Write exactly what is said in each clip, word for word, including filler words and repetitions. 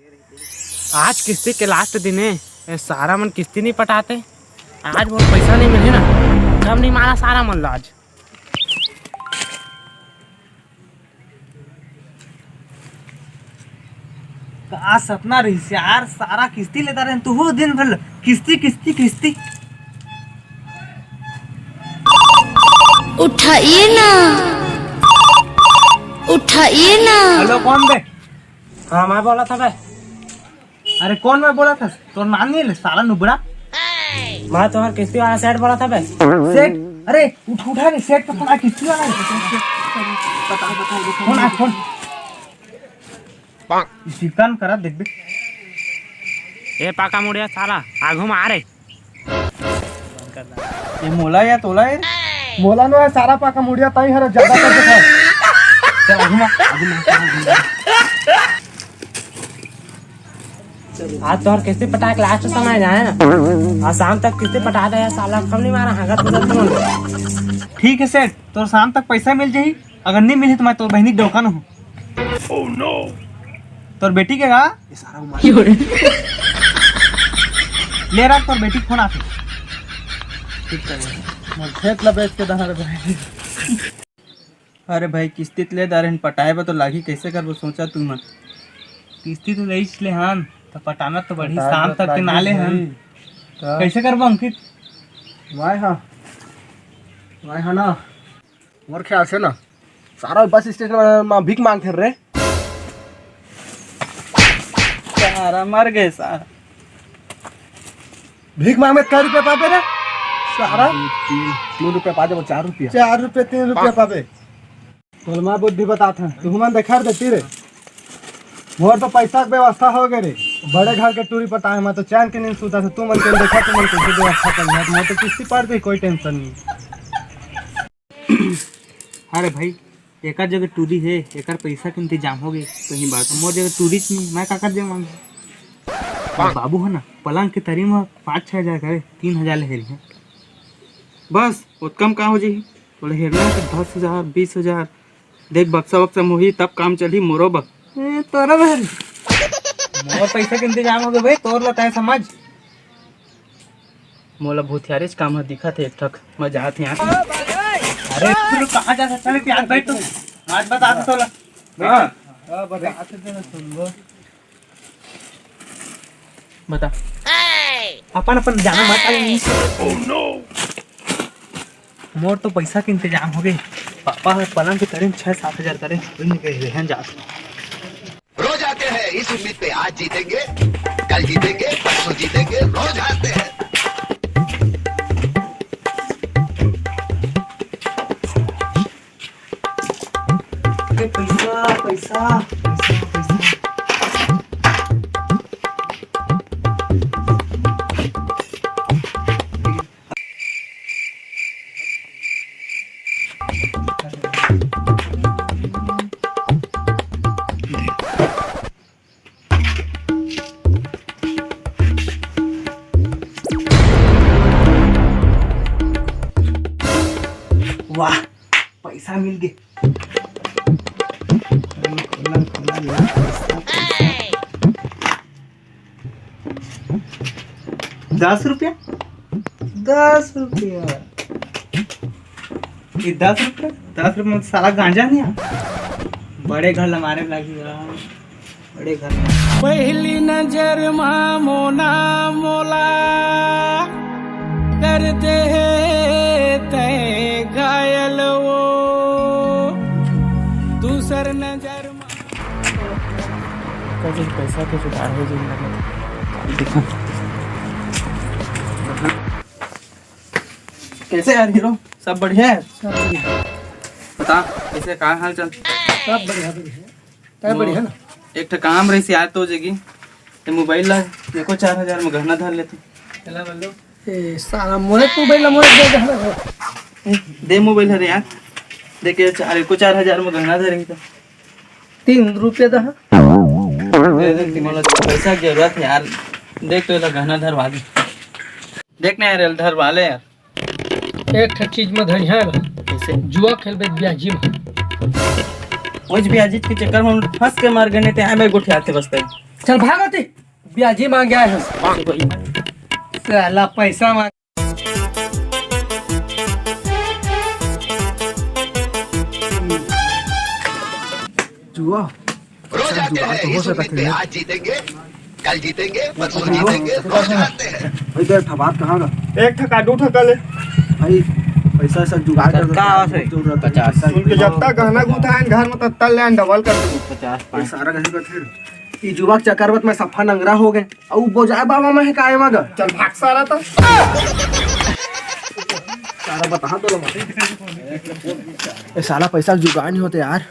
आज किस्ती के लास्ट दिन हे, ए सारा मन किस्ती नइ पटाते। आज मोर पइसा नइ मिलही ना, तब नइ मारा सारा मन ला आज। का सपना रहिस यार, सारा किस्ती लेता रहे तू, दिन भर किस्ती, किस्ती, किस्ती। उठाइए ना, उठाइए ना। हेलो, कौन बे? हाँ, मैं बोलत हँव बे। अरे कौन मैं बोलत हँव? तोर नाम नइ ले साला नुबड़ा। मैं तोहर किस्ती वाला सेठ बोलत हँव बे। सेठ? अरे उठ, उठा रे, सेठ का फोन आय, किस्ती वाला हे। फोन आय, फोन। चिकन करा देखबे। ए पाका मुड़िया साला, आगू में आ रे। ये मोला या तोला हे? मोला नो हे, सारा पाका मुड़िया तहीं हर ज्यादा कर देता। चल, आगू में, आगू में, आगू में। आज तोहर किस्ती पटाए के लास्ट समय जाए ना, आज शाम तक किस्ती पटा दे, साला कम नइ मारा, हगत बदल तुम। ठीक हे सेठ, तोर शाम तक पइसा मिल जाही, अगर नइ मिलही त मैं तोर बहिनी के डौका न हूँ। तोर बेटी के गा? ये सारा उमर। ले रख, तोर बेटी के फोन आथे। ठीक करे। मोर खेत ला बेच के दहाड़ भाई। अरे भाई, किस्ती त ले दारेन, पटाए बर तो लागही, कइसे करबो सोचा तुमन। किस्ती तो लेइच ले हन, त पटाना तो बढ़ही, पटाए शाम बर तक के लागही नाले हन। भाई। त कइसे करबो अंकित? मैं हा, मैं हा ना, मोर ख्याल से ना, सारा बस स्टैंड म भीख मांगथे रे। सारा मर गे सारा। भीख मांगे त कै रुपया पाबे रे? सारा तीन, तीन रुपया पा जाबो, चार रुपया। चार रुपया, तीन रुपया पाबे। तोला मैं बुद्धि बताथंव, तुमन देखा देती रे। मोर तो पइसा के व्यवस्था हो गे रे। बड़े घर के टूरी पटाए, मैं तो चैन के नींद सुतत हंव, तुमन के देखा, तुमन कइसे व्यवस्था कर लिया। मोर तो किस्ती पट जाही, कोई टेंशन नइ। अरे भाई, एकर जगह टूरी हे, एकर पइसा के इंतजाम हो गे, कहीं बात। मोर जगह टूरीच नइ, मैं का कर देंव मांगे? बाबू हे ना, पलंग के तरी म पाँच छह हजार करे, तीन हजार ले हे रिहे। बस, ओतका म का हो जाही? तोला हेरना हे त दस हजार, बीस हजार। देख, बक्सा वक्सा म होही, तब काम चलही, मोरो बक। ए, तोरा बहन। मोर पइसा के इंतजाम हो गे भाई, तोर ला तैं समझ। मोला भूथियारेच काम ह दिखत हे एक ठक, मैं जात हंव। अरे, तू कहाँ जात हस? चल, प्यार बैठ तो। आज बता दे तोला। हाँ। हाँ, बता। बता। अपन, अपन जाना मत आए। मोर तो पइसा के इंतजाम हो गे। पापा ह पलंग के तरी म छह सात हजार करे, ओही में कहे रहन जात। रोज आते हैं इस उम्मीद पे, आज जीतेंगे, कल जीतेंगे, परसों जीतेंगे, रोज हारते हैं। ए, पैसा, पैसा, पैसा, पैसा। वाह, पैसा मिल गे। खोला, खोला, खोला, पैसा, पैसा। दस रुपया? दस रुपया? ये दस रुपया? दस रुपया में साला गांजा नहीं आ? बड़े घर ला मारे लागी यार। बड़े घर। पहली नजर मा मोना मोला कर दे तै घायल वो, दूसर नजर मा। कल पैसा के जुगाड़ हो जाई लगे। देखो। कैसे यार हीरो, सब बढ़िया है? सब बढ़िया। बता, कैसे, का हाल चाल? सब बढ़िया, बढ़िया। तै बढ़िया ना? एक ठे काम रहिस यार, तो जगी, ते मोबाइल ला एको चार हजार में गहना धर लेते। चला बोल दो। ए, साला, मोरे मोबाइल ला मोरे दे दे ना। ए, दे मोबाइल हरे यार। देख, ये चार, एको चार हजार में गहना धरे ही तो। तीन रुपया दहा। दे दे, मोला पैसा के जरूरत है यार। देख, तो एला गहना धरवा दे। देख ना यार, एला धरवा ले यार। एक ठे चीज में धरिहा ला। कैसे? जुआ खेलबे ब्याजी में। ओइच ब्याजी के चक्कर में फंस के मर गए, ते आए मैं गोठियाते बस तक। चल भागो ते, ब्याजी मांगे आए हम। साला पैसा मांग। जुआ। रोज आते हैं, इस उम्मीद पे आज जीतेंगे, कल जीतेंगे, परसों जीतेंगे, रोज हारते हैं। भाई, तो एक ठा बात कहाँ गा? एक ठका, दू ठका ले। भाई, पैसा वैसा जुगाड़ कर दो, का आवत है? जरूरत है, पचास। पैसा उनके जब तक गहना गुथा है घर में, तब तक ले डबल कर दो। पचास, ये सारा कैसे करते हैं? ये जुआ के चक्कर में मैं सफा नंगरा हो गए। अउ बोजाय बाबा में है काहे मगर? चल भाग सारा तो। सारा बता तो लो। ए साला पैसा के जुगाड़ नहीं होते यार।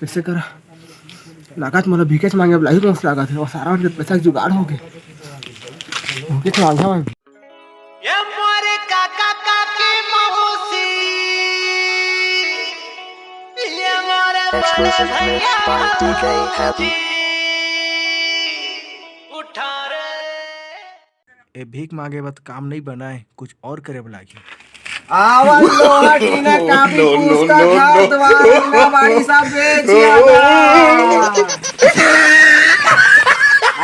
कैसे करा? लागत मोला भीखेच मांगे ला ही मस्त लागत है। अउ सारा मन के पैसा के जुगाड़ हो गए। भीखेच मांगा मैं। ये मोरे काका काकी मौसी, ये मोरे बड़े भैया मौसी, उठा रे। ए भीख मांगे बर काम नहीं बनाए, कुछ और करे बर लागे। आवा लोहा टीना कापी पुस्ता घर द्वार अंगना बाड़ी सब बेचिया दा।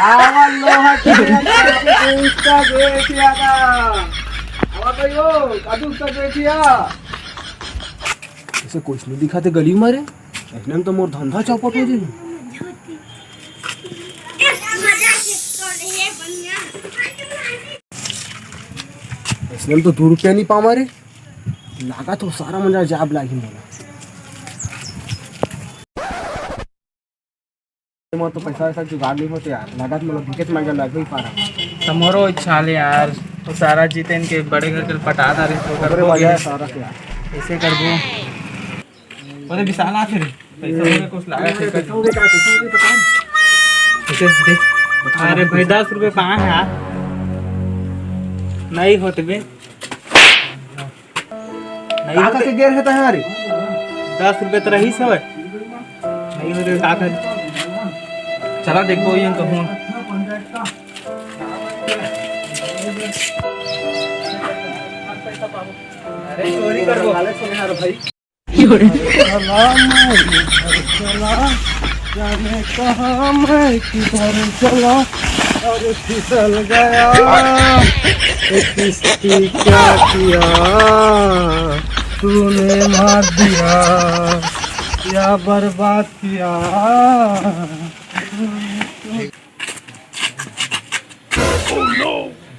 आवा लोहा टीना कापी पुस्ता बेचिया दा। आवा भाई ओ, कापी पुस्ता बेचिया। ऐसे कुछ नहीं दिखाते गली में रे। ऐसने में तो मोर धंधा चौपट हो जाए। ऐसने में तो दो रुपया नहीं पावा रे। लागत हो सारा मन जाब लागी मोला। मोर तो पैसा वैसा जुगाड़ नहीं होते यार, लागत मोला भीखेच मांगे लागे ही पारा। तो मोरो इच्छा ले यार, तो सारा जीतेन के बड़े घर के पटा दा रे, तो ओकरे करबो वजह भी। सारा के यार। ऐसे करबो। ओरे विशाल आथे रे, पैसा में कुछ लागत है। पैसा होगे का, पैसा होगे तो काम। ऐसे दे। अरे भाई, दस रुपये पाए हैं यार। नहीं होते बे। नहीं का होते। करके गेर है तैयारी? दस रुपये तो रही सवय। नहीं होते का कर? चला देखो ये कहूँ। अरे चोरी करबो। भाई। चला मैं इधर चला, जाने कहाँ मैं किधर चला, और फिसल गया। ए किसकी क्या किया, तूने मार दिया या बर्बाद किया।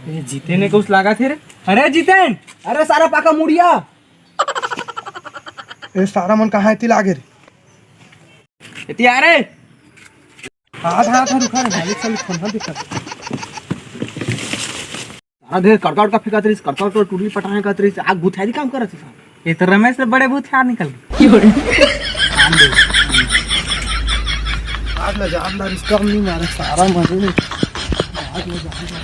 ये जीते ने कुछ लगा थे रे। अरे जीतेन, अरे सारा पाका मुड़िया। ए सारा मन कहाँ एती लागे रे? एती आ रे। हाथ हाथ रुका रे, मालिक सालिक फोन ना दिखा। सारा ढेर कड़का उड़का फेंकत रहिस, कड़का उड़का टूरी पटाए करत रहिस, आग भुथारी काम करत रहिस। ये तो रमेश ले बड़े भुथियार निकल गए। आज ले जान ला, इसका हम नहीं मारे, सारा मजे में। आज ले जान ला।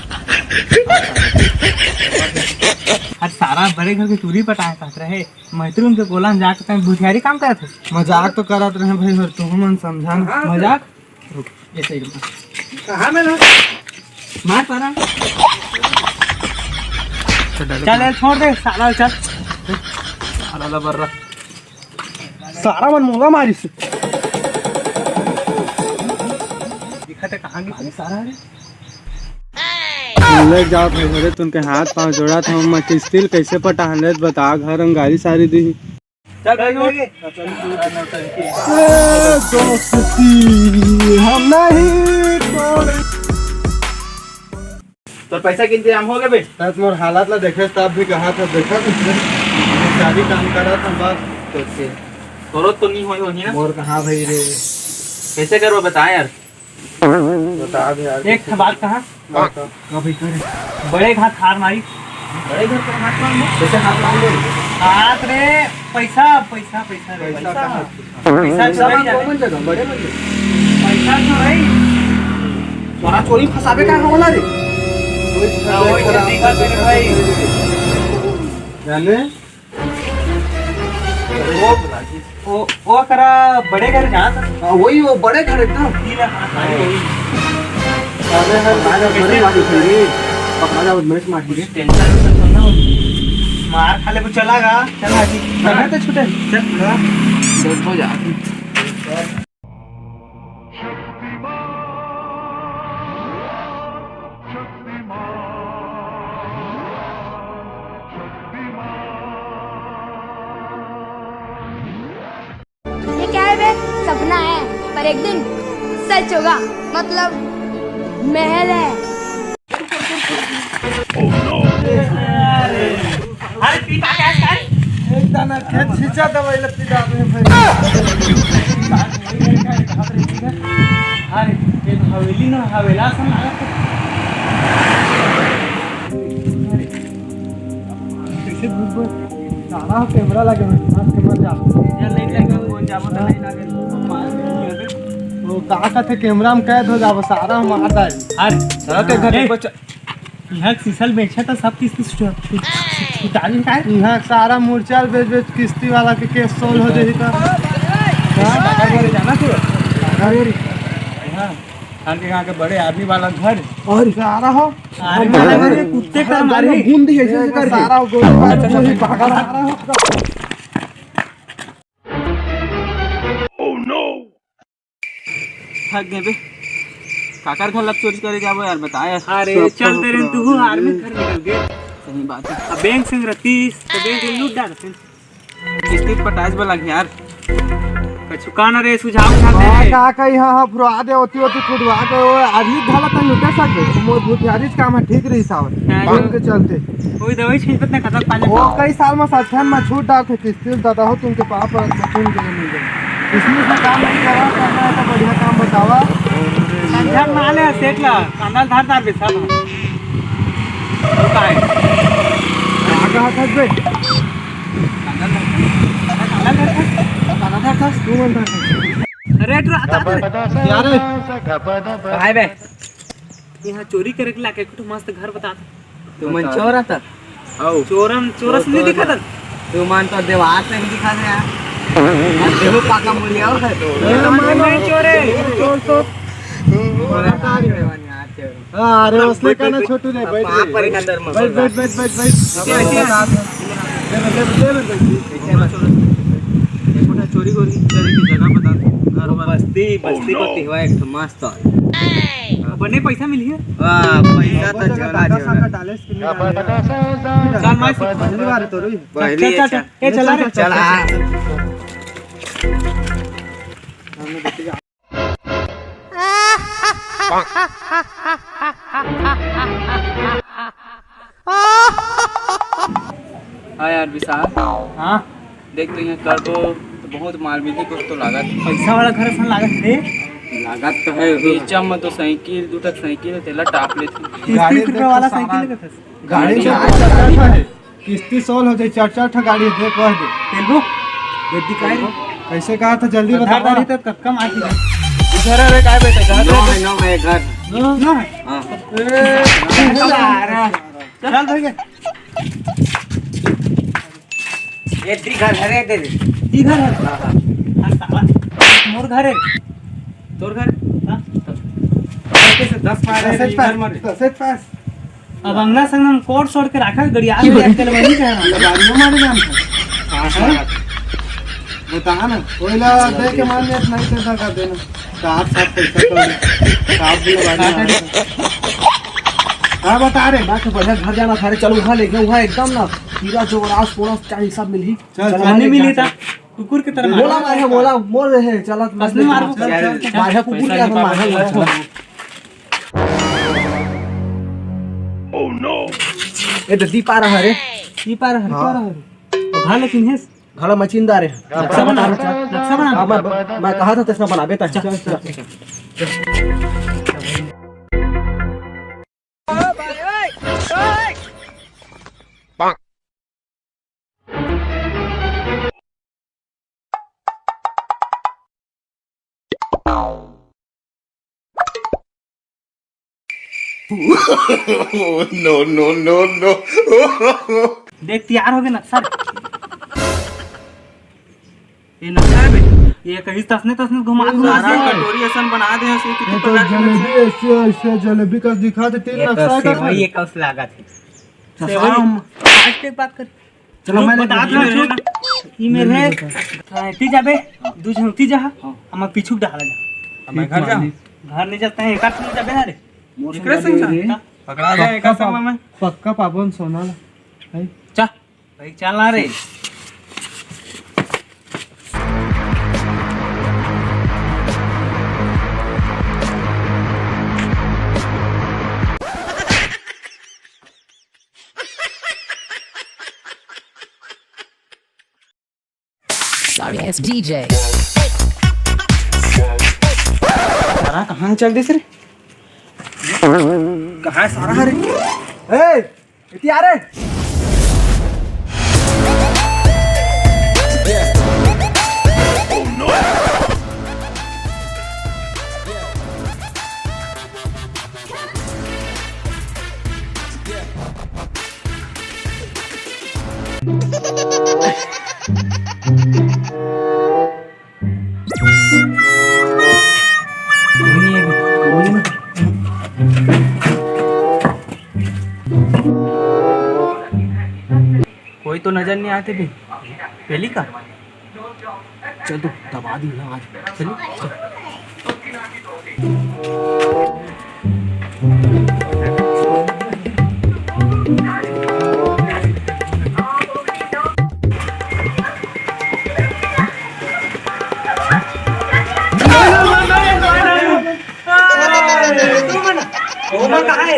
आज सारा बड़े घर के टूरी पटाए करत रहे। मैत्री उनके गोला में जाके तैं भुथियारी काम करत हस। मजाक तो करत रहे भाई, पर तुम मन समझा ना। मजाक? रुक, ये सही रुक। कहाँ में ना? मार पारा। चल, चल, ये छोड़ दे, साला चल। साला ला बर्रा। सारा मन मोला मारिस। दिखा ते कहाँ गई सारा रे? ले जाओ भाई, अरे तुमके हाथ पाँव जोड़ा था, मैं किस्तिल कैसे पटाहन रे, बता, घर अंगारी सारी दी। चल भाई, उठ। ए, दोस्ती हम नहीं तोड़े। तो पैसा के इंतजाम हो गए बे? तब मोर हालत ला देखे, तब भी कहा था, देखा तुमने? सारी काम करा था बस। तो के? तोरो तो नहीं होई होही ना? मोर कहाँ भाई रे? कैसे करबो बता यार। बता दे यार। एक ठे बात कहा? बात का? का भाई करे? बड़े घात हार मारी। बड़े घर पे हाथ मार लो। कैसे हाथ मार लो? हाथ रे, पैसा, पैसा, पैसा रे, पैसा पैसा। कहाँ? पैसा पैसा चुराई मन जाने। कौन जगह? बड़े मन जगह। पैसा चुराई। तोरा चोरी फंसावे का होला रे? कोई हाँ, वही खराब तो दिक्कत है रे भाई। जाने? ओ, ओ करा बड़े घर जात। हाँ, वही वो बड़े घर एकदम। ई ला, हाँ, हाँ, वही। अरे हर पकड़ा जा, बड़े मारी फिर। पकड़ा जा, बदमाश मार दिए। टेंशन वेंशन ना हो। मार खा ले, वो चला गा, चला जी। हाँ। घर तो छूटे। चल, हाँ। देखो जा। एक दिन सच होगा, मतलब महल है। अरे पीपा क्या है? एक दाना खेत छिंचा दवाई लगती दादू में भाई। अरे ये हवेली ना, हवेला सन लागत है। कैसे भूत बन? सारा कैमरा लगे हुए हैं, आज कैमरा जा। ये लाइट लगे हुए हैं, जाबो तो लाइट लगे। वो का कहते, कैमरा में कैद हो जाबो, सारा हम मार डाल। अरे, सारा के घर ए, में बच- यहाँ के सीसल बेचा था, सब किस्ती छुटा-, छुटा-, छुटा दी का है? यहाँ सारा मुरचाल बेच बेच किस्ती वाला के केस सोल्व हो जाही का। हाँ? काका घर जाना तू? काका घर? हाँ, खान के यहाँ के बड़े आदमी वाला घर। और सारा हो? अरे, मारे, मारे, कुत्ते का मारे। बूंद ही ऐसे ऐसे कर सारा हो, गोली मार, अच्छा, अच्छा, गोली अच्छा। भागा सारा हो। थक गए बे। काकर घर लग चोरी करे जाबो यार, बता यार। अरे, चल तेरे तू आर्मी घर निकल गए। सही बात है। अब बैंक संग रतीस, तो बैंक ले लूट डालते। किस्ती पटाइस वाला यार। कछु का ना रे, सुझाव उझाव दे हाँ, रे। का कही, हाँ, हाँ, फुरवा दे, ओती, ओती फुटवा के, ओ, अभी घाला तन लुटे सके। मोर भूतियारी काम है, ठीक रही सावन। हाँ, काम जो के चलते। कोई दवाई छींचत ना, खतम पानी ओ, पाओ। कई साल में सत्थन में छूट डालते, किस्ती दादा हो, तुमके पाप और सुकून के मिल जाए। इसमें से काम नहीं करा, करना है तो बढ़िया काम बतावा। संझा में आ ले, सेठ ला, कांदा धार धार बेचा था। वो का है? कहाँ कहाँ था बे? कांदा धार था। कांदा धार था। कांदा धार था। तू मन धार था। अरे, तू रहा था, तू रहा। क्या रे? कहाँ है बे? यहाँ चोरी करे के लाके कुछ मस्त घर बता। तू मन चोर आता? आओ। चोरन, चोरस नहीं दिखा था। तू मन तो दीवार से ही दिखा दे यार। और देखो पाका मुड़िया हो है। ये तो मन नहीं चोर है, ये तो चोर, चोर। हाँ, अरे, असली का ना छोटू रे, बैठ पाप रे। पर अंदर में बैठ, बैठ, बैठ, बैठ, बैठ। ऐसे, ऐसे। दे, दे, दे, दे, दे। देखो ना, चोरी गोरी करे की जगह बता। घर वर। बस्ती, बस्ती को तिहवा एक ठो मस्त। बने पैसा मिली है। वाह, पैसा तो चला, चला। डाले स्किन में डाले। चल, मैं पहली बार है तो रही। पहली चल, चल, अच्छा। चल, ए, चला रे। चला। हाँ यार विशाल, हाँ। देख तो यहाँ करबो तो बहुत माल मिलही, कुछ तो लागत। पैसा वाला घर असन लागत हे। लागत तो है। बेचम में तो साइकिल, दू ठक साइकिल, तेला टाप लेथे। तीस, गाड़ी तीस रुपया देख वाला तो साइकिल सामान। लेके था। गाड़ी गाड़ी तो चार चार ठा है। किस्ती सोल हो जाए, चार चार ठा गाड़ी दे, कह दे। तेलबो? बेटी का रे? कैसे कहा था, जल्दी बता। आधार कार्ड तो कब कम आती है? इधर है रे, काय बेटा? घर नौ है, नौ है घर। नौ है? हाँ। ए, चल भैया। ये ती घर हरे दे दे। ती घर हरे? हाँ, हाँ। हाँ, साला। मोर घर है। तोर घर? हाँ। कैसे दस पास है, दस पास, घर मारे। दस पास। अब अंगना संग हम कोट सोट के रखा, गड़िया में जाके लगा नहीं जाना। लगा नहीं मारे जान। हाँ, हाँ। बता ना, कोई ला दे के मान ले, नहीं करता कर देना। साफ साफ पैसा तो साफ भी लगा देना। हाँ, बता रे, बात तो बढ़िया, घर जाना था रे, चलो वहाँ लेके, वहाँ एकदम ना हीरा जवाहरात सोना चांदी सब मिली। चल, चल, चल, नहीं मिली था। कुकुर की तरह मोला मारो। मारे, मोला, मोर रहे, चला, कसने मारो? चल, चल, चल। मारे कुकुर पैसा के नहीं मार। पावे। ए, दीदी पा रहा रे। ये पा रहा, हाँ। पा रहा। तो घाले किन्हें? घाला मचिंदा रे। नक्शा बना, नक्शा बना। हाँ, मैं, मैं कहा था, तैसना बनाबे ता। चल, चल, चल। No, no, no, no। देख, तैयार हो गए नक्शा। ये नक्शा है बे, ये कहीं तसने तसने घुमा घुमा सारा के। कटोरी असन बना दे, ऐसे कितने ये तो प्रकार के जलेबी नक्शा। ऐसे, ऐसे जलेबी का दिखा दे, तीन ये तो नक्शा का सेवई है। एक अस लागत है। तो सेवई। सारा हम आज के बात कर। चलो, रुक, मैं बता दो, ई मेरे है। हाँ, ती जाबे, दू झन ती जा, हाँ। हम पीछू डाला जा। अब मैं घर जाऊँ? घर नहीं चलते हैं, एक आध जाबे ना रे। मोर एकरे संग संग जा। पकड़ा जा, एक आध संग में। पक्का पाबन सोना ला। है? जा। भाई, चल ना रे। best D J। सारा कहाँ चल दिस रे? कहाँ है सारा रे? ए, इति आ रे। कोई तो नजर नहीं आते भी। पहली का? चल तो दबा दी ना आज। चल, चल। ओमन कहाँ है?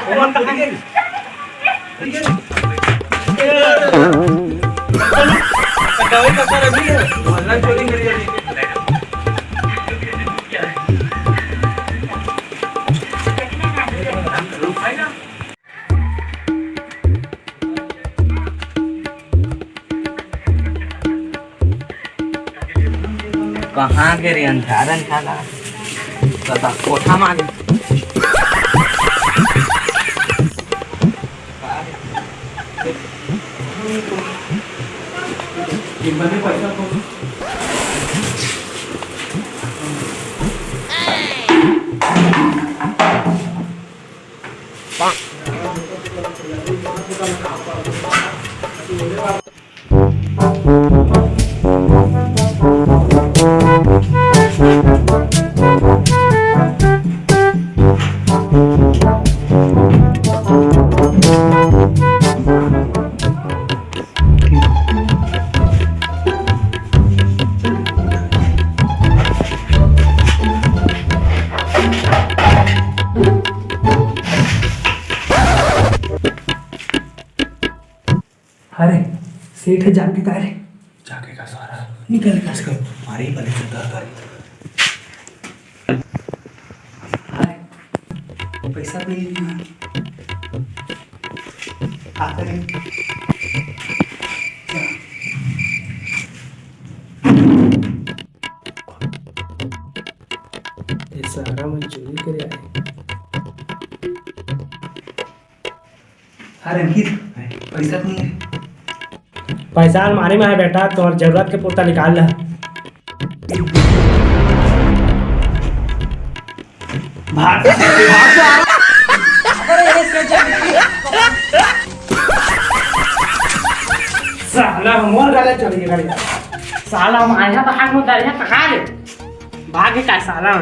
ओमन कहाँ है? कहाँ गे रे? अंधार अंधार लागत हे। कोठा मारे। अरे, सेठ ह जागे का रे? जागे का सारा? निकल, निकल, निकल। मारे ही पहले से दर्द आ रही। अरे, पैसा भी नहीं है। का करे? ये सारा मैं चोरी करे आए। अरे अंकित, पैसा तो नहीं है। पैसा अलमारी में है बेटा, तोर जरूरत के पूरता निकाल ले। भाग, भाग जा। साला मोर गले चल गया। साला हम आया तो हाथ में दरिया कहाँ रे? भाग का साला।